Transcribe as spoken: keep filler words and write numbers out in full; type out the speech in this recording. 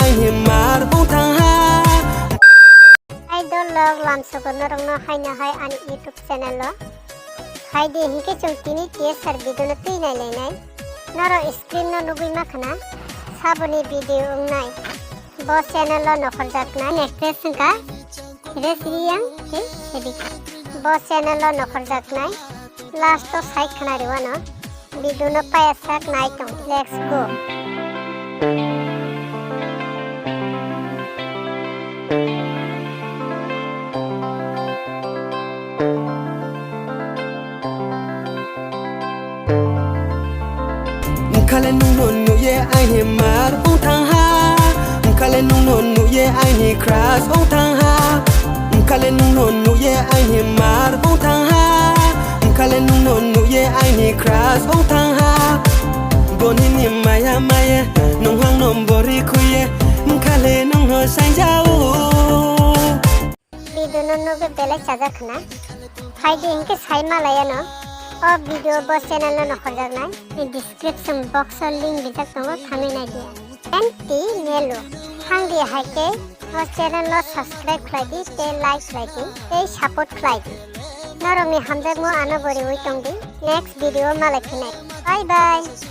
Aini mar wng thang ha. Hai dol log lamsogo norokno haino hai ani YouTube channel o. Hai di hinkhe chwng tini T S R video no twi nai lainai. Norok screen no nugwi ma khna. Saboni video wngnai. Bo channel o nokhorjaknai actress wngkha Resriyang tei Sebika. Bo channel o nokhorjaknai. Last o sai khna rwano. Video no paya sak nai tong. Let's go. Khale nungno nuye aini mar wng thang ha. Khale nungno nuye aini crush wng thang ha. Khale nungno nuye aini mar wng thang ha. Khale nungno nuye aini crush wng thang ha. Boni ni maya maye nunghang no bori khuye. Khale nungno sanjao. Video no nugwi belai chajak khna. Phaidi hinkhe sai malai ano. O video bo channel no nokhorjaknai. Ni description box o link rijak tongo, thangwi nai di. N T Nelu. Thang di hai khe o channel no subscribe khlai di tei like khlai di tei support khlai di. Norok ni hamjakmung ano bo riwi tong di. Next video malai phinai. Bye bye.